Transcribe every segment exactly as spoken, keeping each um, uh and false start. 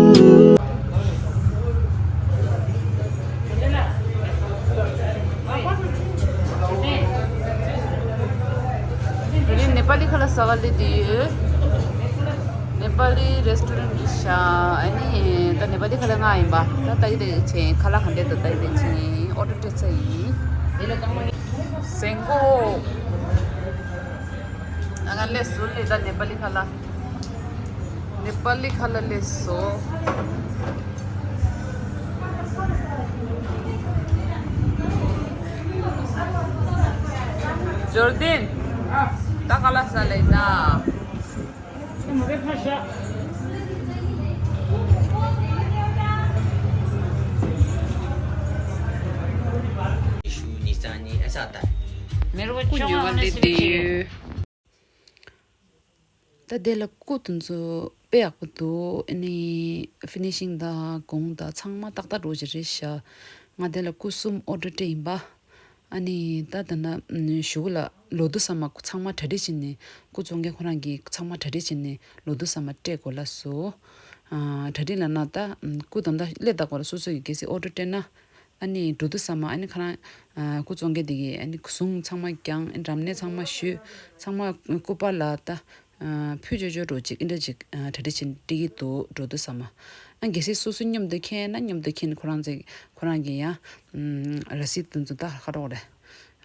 ནེ་པ་ལི་ཁ་ལག་ཟ་ག་སླེབས་ཡོད། ནེ་པ་ལི་རེ་སི་ཊོ་རེན་ཊི་རེད་ཤག་ཨ་ནི་ད་ནེ་པ་ལི་ཁ་ལག་མངགས་ཡིན་པ། ད་ད་ཡི་དེ་ཆེན་ཁ་ལག་ག་འདྲ་འདུག་ད་ཡི་དེ་ཆེན་ཨོ་ཌར་སྤྲད་ཚར་ཡིན། ཟེང་གོ། ང་ལས་ཟུར་ལས་ད་ནེ་པ་ལི་ཁ་ལག་ནེ་པ་ལི་ཁ་ལག་ལས་སོ། ཇོར་ཌན། ད་ཁ་ལག་ཟ་ལེ་ན། ཉི་ཤུ་ཉི་ཤུ་རྩ་གཉིས་ཨེ་ས་ད། མེ་རོ་ཆུང་བ་ནས་སི་ལི་ཅི་ཡོད། ད་དེ་ལ་སྐུ་དེ་ཚོ་དཔེ་ཡག་པོ་འདུག་ཨ་ནི་ཕི་ནི་ཤིང་དང་གོང་དང་ཚང་མ་ཏག་ཏག་འགྲོ་གི་རེད་ཤག་ང་དེ་ལ་སྐུ་གསུམ་ཨོ་ཌར་སྤྲད་ཡིན་པ། ཨ་ནི་ད་ད་ན་གཞུག་ལ་ལོ་དུ་ས་མ་ཚང་མ་གྲ་སྒྲིག་བྱས་ནས་སྐུ་བཙོང་མཁན་ཁོ་རང་གིས་ཚང་མ་གྲ་སྒྲིག་བྱས་ནས་ལོ་དུ་ས་མ་སྤྲད་དགོས་ལབ་སོང་། ཨ་གྲ་སྒྲིག་ལབ་ན་ད་སྐུ་དམ་ད་སླེབས་ད་གོ་ལ་སོ་སོ་ཡི་གལ་སྲིད་ཨོ་ཌར་སྤྲད་ན། ཨ་ནི་འགྲོ་དུས་ཙམ་མ་ཨ་ནི་ཁ་རང་ཨ་སྐུ་བཙོང་མཁན་དེ་གིས་ཨ་ནི་གཟུངས་ཚང་མ་བརྐྱངས། ཨ་ནི་རབ་གནས་ཚང་མ་ཞུས། ཚང་མ་སྐུ་པར་ལ་ད་ཨ་ཕུལ་ཆོག་ཆོག་འགྲོ་ཅིག་ཨ་འདྲ་ཅིག་ཨ་གྲ་སྒྲིག་བྱེད་བསྡད་ཀྱི་འདུག་འགྲོ་དུས་ཙམ་མ། ཨ་གལ་སྲིད་སོ་སོ་མཉམ་དུ་འཁྱེར་ན་མཉམ་དུ་འཁྱེར་ནས་ཁོ་རང་ཚོས་ཁོ་རང་གི་ཡང་ཨ་ར་སིད་དེ་ཚོ་ད་ཁ་རོག་རེད།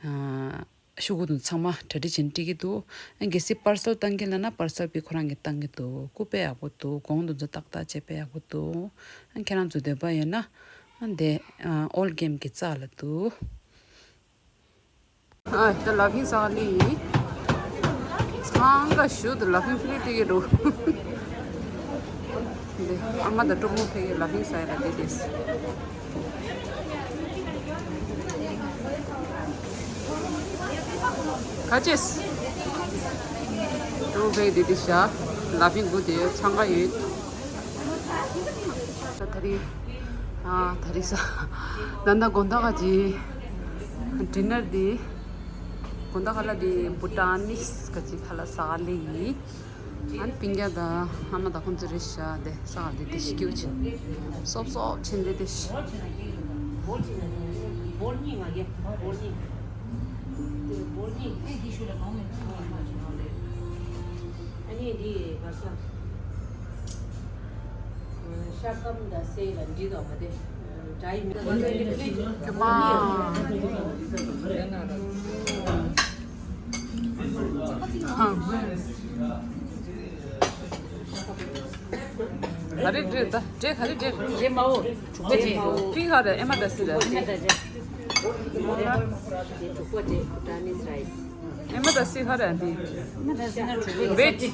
ཨ་ཤོག་གུ་དེ་ཚང་མ་གྲ་སྒྲིག་བྱེད་བསྡད་ཀྱི་འདུག་ཨ་གལ་སྲིད་པར་སལ་བཏང་གི་ལབ་ན་པར་སལ་པའི་ཁོ་རང་གིས་བཏང་གི་འདུག་སྐུ་དཔེ་ཡག་པོ་འདུག་གོང་དེ་ཚོ་ཏག་ཏག་བྱས་དཔེ་ཡག་པོ་འདུག་ཨ་ཁྱེད་རང་ཚོ་འདོད་པ་ཡོད་ན། ཨ་འདི་ཨ་ཨོལ་གེམ་གྱི་རྩ་ལ་འདུག་ཨ་ད་ལ་ཕིང་ས་ལི་ཚང་ག་ཞུ་དུ་ལ་ཕིང་ཕི་ལི་ཏི་གི་འགྲོ། འདི་ཨ་མ་དང་གྲོགས་མོ་ཕེ་གི་ལ་ཕིང་ས་ཡ་ལ་དེ་དེས། ག་ཅེས། གྲོགས་ཕེ་གི་དེ་དེ་ཤ་ལ་ཕིང་གུ་དེ་ཚང་ག་ཡོད། ད་ད་རེས་ཨ་ད་རེས་ས་ད་ད་དགོང་དག་ག་ཅི་ཌི་ནར་དེ་དགོང་དག་ཁ་ལག་དེ་བུ་ཊ་ནིས་ག་ཅི་ཁ་ལག་ཟ་ག་ལེ་ཡིན། ཨ་ནི་སྤུན་ཀྱག་དང་ཨ་མ་དང་ཁོང་ཚོ་རེད་ཤག་དེ་ཟ་ག་དེ་དེ་ཤི་ཀྱུ་ཆེ་སོབ་སོབ་ཆེན་དེ་དེ་ཤི། ཨ་ནི་འདི་བར་ས། ཤ་སྐམ་དང་སེ་ལ་འདྲི་དང་མ་དེ། སྒྲ་ཡི་མི་དགོས་ཀྱི་མ། ག་རེ་འདྲི་ད་འདྲེ་ག་རེ་འདྲི། རྗེ་མའོ། དྲུག་པ་རྗེ། ཕི་ག་རེ་ཨེ་མ་ད་སི་རེད། ཨེ་མ་ད་སི་རེད། དྲུག་པ་རྗེ་བུ་ཊ་ནིས་རའི་སི། ཨེ་མ་ད་སི་ཧ་ར་འདི། ཨེ་མ་ད་སི་ན་དྲུག་པའི་བེ་ཇི།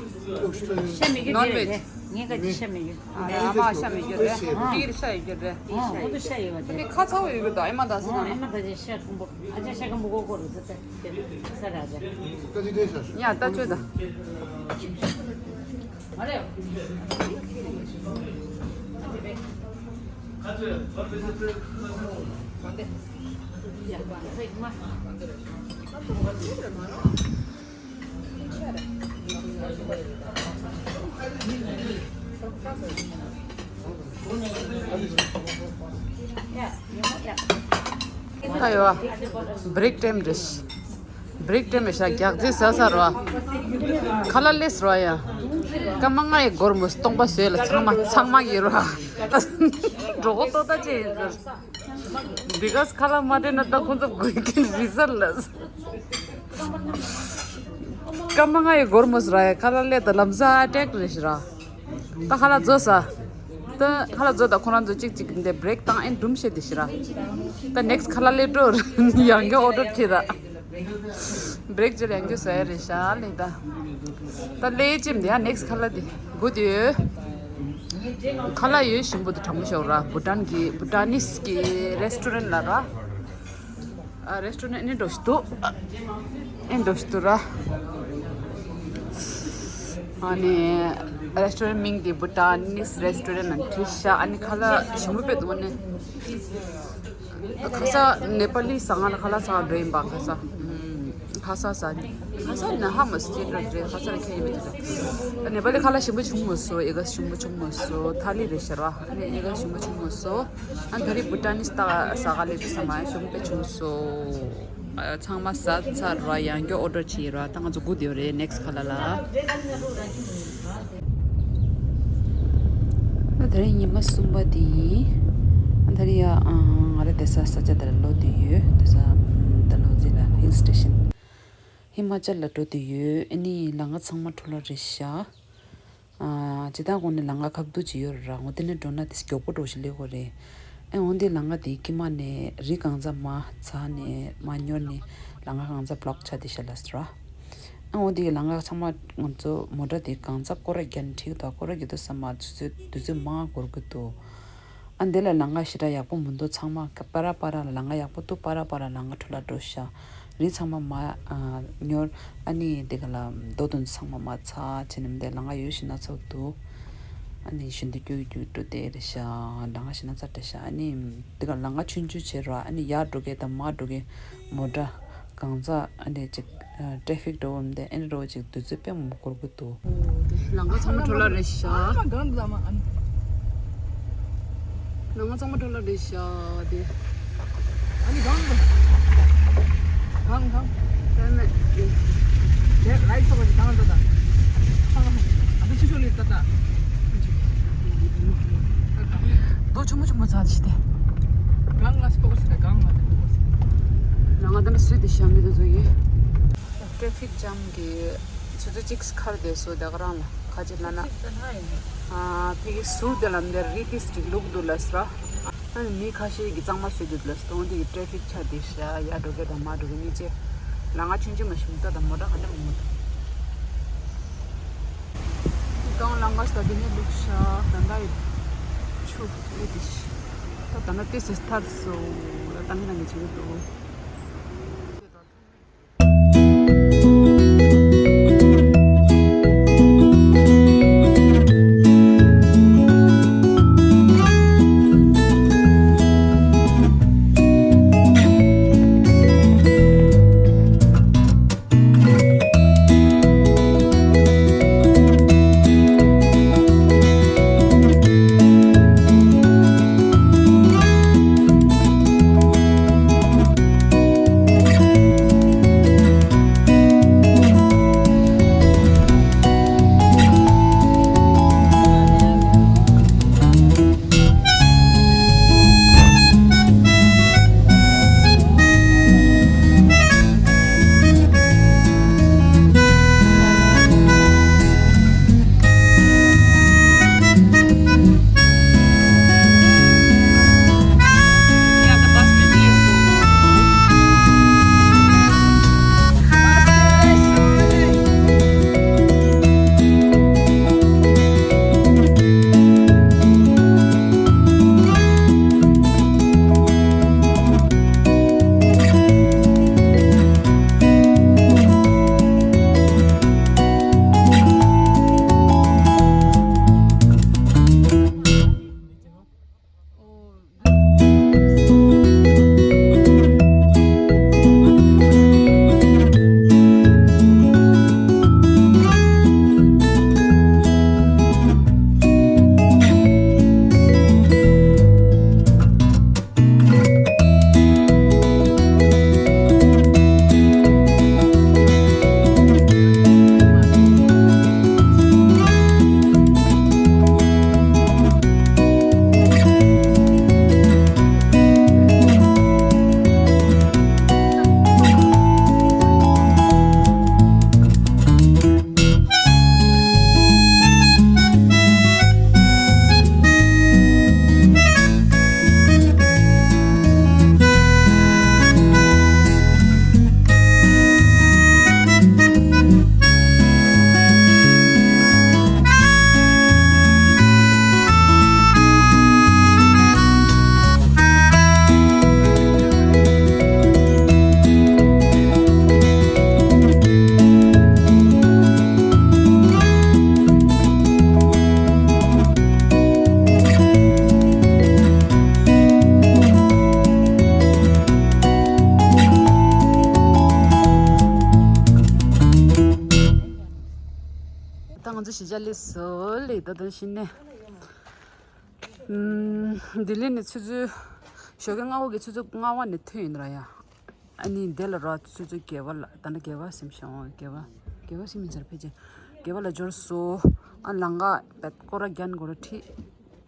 ཤ་མི་རྒྱུ་ནོན་བེ་ཇི། ངས་ག་ཅི་ཤ་མི་རྒྱུ། ཨ་ཨ་མ་ཤ་མི་རྒྱུ་རེད། ཨ་འདི་ཤ་ཡི་རྒྱུ་རེད། ཨ་ཁོ་ཚོ་ཤ་ཡོད་པ་དེ། འདི་ཁ་ཚ་བོ་ཡོད་གི་དོ་ཨེ་མ་ད་སི་ན། ཨེ་མ་ད་སི་ཤ་སྐམ་པོ་ཨ་ཅག་ཤ་སྐམ་པོ་གོ་གོ་རུ་ཟ་ཏེ་ས་ར་ཟ། ཡ་ད་ཆོད་ད། ད་ཡོ། བྷི་རེག་ཊེམ་རེད། བྷི་རེག་ཊེམ་ཤ་རྒྱག་རྩིས་ཟ་ས་རོ། ཁ་ལག་ལས་རོ་ཡ། སྐར་མ་ལྔ་ཡི་སྒོར་མོ་སྟོང་པ་བཟོས་ལ་ཚང་མ་ཚང་མ་གི་རོ། འགྲོ་གོ་ཏོ་ཏ་ཅེ་ཡིན་ཟེར། འདི་ག་ཁ་ལག་མ་སྤྲད་ན་ད་ཁོང་ཚོ་དགོས་ཀྱི་རེད་ཟེར་ལ། སྐར་མ་ལྔ་ཡི་སྒོར་མོ་ཟེར་ར་ཡ། ཁ་ལག་ལས་ད་ལམ་སང་ཨ་ཊེག་རེད་ཤི་ར། ད་ཁ་ལག་བཟོ་ས། ད་ཁ་ལག་བཟོ་ད་ཁོ་རང་ཚོ་གཅིག་གཅིག་འདི་བྷི་རེག་བཏང་ཨེ་འགྲུམ་བཤད་དེ་ཤི་ར། ད་ནེག་སི་ཁ་ལག་ལས་འགྲོ་ཡང་གི་ཨོ་ཌར་ཁྱེར་ར། བྷི་རེག་ཅིག་ཡང་གི་བཟོ་ཡ་རེད་ཤ་ལེ་ད། ད་ལས་ཅིམ་དེ་ཡ་ནེག་སི་ཁ་ལག་དེ་སྒུག་དེ་ཡོད། ཁ་ལག་ཡོད་ཞིམ་པོ་དེ་དྲང་པོ་ཤོག་ར། བྷུ་ཊན་གི་བྷུ་ཊ་ནིས་གི་རེ་སི་ཊོ་རེན་ལ་ར། ཨ་རེ་སི་ཊོ་རེན་ཨེ་འགྲོ་ཞིག་འདུག་ཨེ་འགྲོ་ཞིག་འདུག་ར། ཨ་ནི་རེ་སི་ཊོ་རེན་མིང་དེ་བྷུ་ཊ་ནིས་རེ་སི་ཊོ་རེན་ལ་བྲིས་ཤག་ཨ་ནི་ཁ་ལག་ཞིམ་པོ་དཔེ་འདུག་ཨ་ནི། ཁ་ས་ནེ་པ་ལི་ཟ་ཁང་ལ་ཁ་ལག་ཟ་ཁང་འགྲོ་ཡིན་པ་ཁ་ས། ཨུམ། ཁ་ས་ས་ནི། ཁ་ས་ནི་ཧ་མ་སི་ཅི་འགྲོ་རེད། ཁ་ས་ལ་ཁྱེད་ཡིན་མི་འདུག་ནེ་པ་ལི་ཁ་ལ་ཞིམ་པོ་བྱུང་མ་སོང་། ཨེ་ག་ཞིམ་པོ་བྱུང་མ་སོང་། ཐ་ལི་རེད་ཤར་བ། ཨེ་ག་ཞིམ་པོ་བྱུང་མ་སོང་། ཨ་ད་རི་བུ་ཏན་ནི་ས་ས་ག་ལེ་དུ་ས་མ་ཞིམ་པོ་བྱུང་སོང་། ཨ་ཚང་མ་ཟ་ཚར་བ། ཡང་བསྐྱར་ཨོ་ཌར་བྱས་ར། ད་ང་ཚོ་སྒུག་བསྡད་ཡོད་རེད། ནེག་སི་ཁ་ལ་ལ། ད་དེ་རིང་ཉི་མ་གསུམ་པ་དེ་ཡིན། ད་རེས་ཡ་ང་རང་བསྡད་ས་ས་ཆ་དེ་ལ་ལོག་བསྡད་ཡོད། བསྡད་ས་ད་ལོག་ཟིན་ལ་ཧིལ་སི་ཊེ་ཤན། ཧི་མ་ཅལ་ལ་འགྲོ་བསྡད་ཡོད། ཨ་ནི་ལམ་ཁ་ཚང་མ་འཕྲོ་བརླག་རེད་ཤག་ཨ་སྤྱིར་བཏང་གོང་ནས་ལམ་ཁ་ཁ་བསྡུ་ཅིག་ཡོད་རེད་ར། འོ་དེ་ནས་འགྲོ་ན་དེ་མགྱོགས་པོ་འགྲོ་ཞིག་སླེབས་ཀྱི་རེད། ཨེ་འོ་འདི་ལམ་ཁ་དེ་དཀྱིལ་མ་ནས་རི་གང་ཚ་མར་འཛེགས་ནས་མར་ཉོར་ནས་ལམ་ཁ་གང་ཚ་བྷི་ལོག་ཆགས་བསྡད་ཤག་ལབ་སོང་ར། ཨེ་འོ་འདི་གི་ལམ་ཁ་ཚང་མ་ང་ཚོ་མོ་ཊ་དེ་གང་ཚ་སྐོར་ར་རྒྱག་ནས་ཁྲིད་དང་སྐོར་ར་རྒྱག་དུས་ཙམ་མར་དུས་ཚོད་དུས་ཚོད་མང་འགོར་གི་འདུག་ཨ་འདི་ལ་ལམ་ཁ་ཞེ་དྲག་ཡག་པོ་མི་འདུག་ཚང་མ་ཀ་པ་ར་པ་ར་ལ་ལམ་ཁ་ཡག་པོ་འདུག་པ་ར་པ་ར་ལམ་ཁ་འཕྲོ་བརླག་འགྲོ་ཤག་རི་ཚང་མ་མར་ཨ་ཉོར། ཨ་ནི་དེ་ག་ལ་རྡོ་དང་ཚང་མ་མར་འཛེགས་བྱས་ནས་མི་འདུག་ལམ་ཁ་ཡོད་ཤི་ན་ཚོགས་འདུག་ཨ་ནི་བཞིན་དུ་རྒྱུག་རྒྱུག་འགྲོ་བསྡད་རེད་ཤག་ལམ་ཁ་ཞེ་ན་ཚ་དྲགས་ཤག་ཨ་ནི་དེ་ག་ལམ་ཁ་ཆུང་ཆུང་བྱས་ར། ཨ་ནི་ཡར་འགྲོ་མཁན་དང་མར་འགྲོ་མཁན་མོ་ཊ་གང་ཚ་ཨ་ནི་ཅིག་ཨ་ཊེ་ཕིག་འགྲོ་བ་མི་འདུག་ཨ་ནི་འགྲོ་བ་ཅིག་དུས་ཚོད་དཔེ་མང་པོ་འགོར་གི་འདུག་ལམ་ཁ་ཚང་མ་འཕྲོ་བརླག་རེད་ཤག་ཨ་མ་གང་འདུག་ཨ་མ་ཨ་ནི། ལམ་ཁ་ཚང་མ་འཕྲོ་བརླག་རེད་ཤག་དེ། ཨ་ནི་གང་འདུག་གང་གང་། དེ་ནས་དེ་ལའི་ཚོགས་ཀྱི་གང་འདུག་ད། ཨ་ནི་ཆུ་ཤོག་ལི་ད་ད། རྡོ་ཆུང་མོ་ཆུང་མོ་ཚ་ཅིག་དེ། གང་ང་སྤོ་གོ་སི་ད་གང་ང་དེ་སྤོ་གོ་སི། ལམ་ཁ་ད་ནི་སུས་དེ་ཤ་མི་འདུག་ཚོ་ཡིན། ཊེ་ཕིག་ཇམ་གྱི་ཆུ་ཚོད་གཅིག་ཁར་བསྡད་སོང་། ད་ག་རང་ལ་ཁ་ཅིག་ལ་ན། ཨ་ཕ་གི་ཟུར་དེ་ལ་འདིར་རི་ཏིས་ཅིག་ལུག་འདུག་ལབ་སོང་། ཨ་ནི་མི་ཁ་ཤས་ཀྱིས་གཙང་མ་བཟོས་འདུག་ལབ་སོང་། དེ་གི་ཊེ་ཕིག་ཆགས་བསྡད་ཤག་ཡར་འགྲོ་མཁན་དང་མར་འགྲོ་མཁན་གཉིས་ཆ། ལམ་ཁ་ཆུང་ཆུང་མ་ཞིག་མི་འདུག་ད་མོ་ཊ་ག་འདྲ་མང་པོ་འདུག་དེ་གང་ལམ་ཁ་ས་དེ་ནས་ལུག་ཤག་ད་ལྟ་ཡི་ཆུ་ལི་དེ་ཤི། ད་ད་ན་ཏི་སི་ཐར་སོང་། ད་ད་ནི་ད་ནི་བྱེད་ཀྱི་འདུག་ཅི་བྱ་ལས་སོ་ལས་ད་དོན་ཤི་ནས། ལྡི་ལི་ནས་ཆུ་ཚོད། ཞོགས་ཀའི་སྔ་པོ་གི་ཆུ་ཚོད་ལྔ་པ་ནས་ཐོན་ཡིན་ར་ཡ། ཨ་ནི་དེ་ལ་ར་ཆུ་ཚོད་བརྒྱད་པ་ལ་ད་ནི་བརྒྱད་པ་ཟིན་བྱུང་། བརྒྱད་པ་བརྒྱད་པ་ཟིན་མིན་ཚར་ཕལ་ཆེར་བརྒྱད་པ་ལ་འབྱོར་སོ། ཨ་ལམ་ཁ་བད་སྐོར་ར་རྒྱན་སྐོར་ར་ཁྲིད།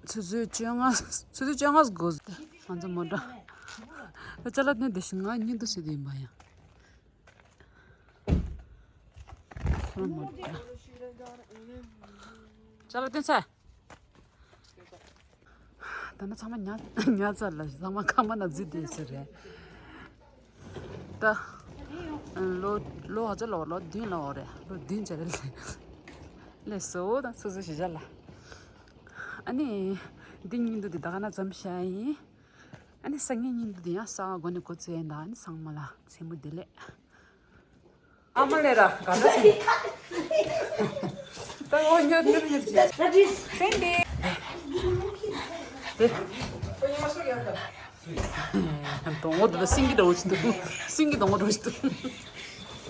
ཆུ་ཚོད་བཅོ་ལྔ། ཆུ་ཚོད་བཅོ་ལྔ་འགོར། ང་ཚོ་མོ་ཊ། ད་ཅ་ལག་སྟོན་དེ་བཞིན་ང་གཉིད་དུ་སུ་དེ་ཡིན་པ་ཡང་། ཁོ་རང་མོ་ཊ། ཅ་ལག་སྟོན་ཚར། ད་ནི་ཚང་མ་ཉལ་ཉལ་ཚར་ལ་ཚང་མ་ཁང་པ་ན་འཛུལ་བསྡད་ཟེར་རེད། ད་ལོ་ལོ་ཧ་ཅང་ལོ་ལོ་བདུན་ལ་འོ་རེད། ལོ་བདུན་ཅེ་རེད། ལས་སོ་ད་སོ་སོ་ཞེ་ཆགས་ལ། ཨ་ནི་འདི་གཉིད་དུ་འདི་ད་ག་ན་ཙམ་བཞག་ཡིན། ཨ་ནི་སང་ཉིན་གཉིད་དུ་འདི་ཡང་གསར་པ་སྒོ་ནས་འགོ་བཙུགས་ཡིན། ད་ཨ་ནི་ཚང་མ་ལ་མཚན་མོ་བདེ་ལེགས། ཨ་མ་ལས་ར་ག་འདྲ་ཞིག་ད་འོ་ཉོར་ཉོར་ཉོར་ཅིག That is Cindy. དེ་སྡོང་པོ་འདུག་སིང་གི་འདྲ་བོ་ཞིག་འདུག་སིང་གི་སྡོང་པོ་འདྲ་བོ་ཞིག་འདུག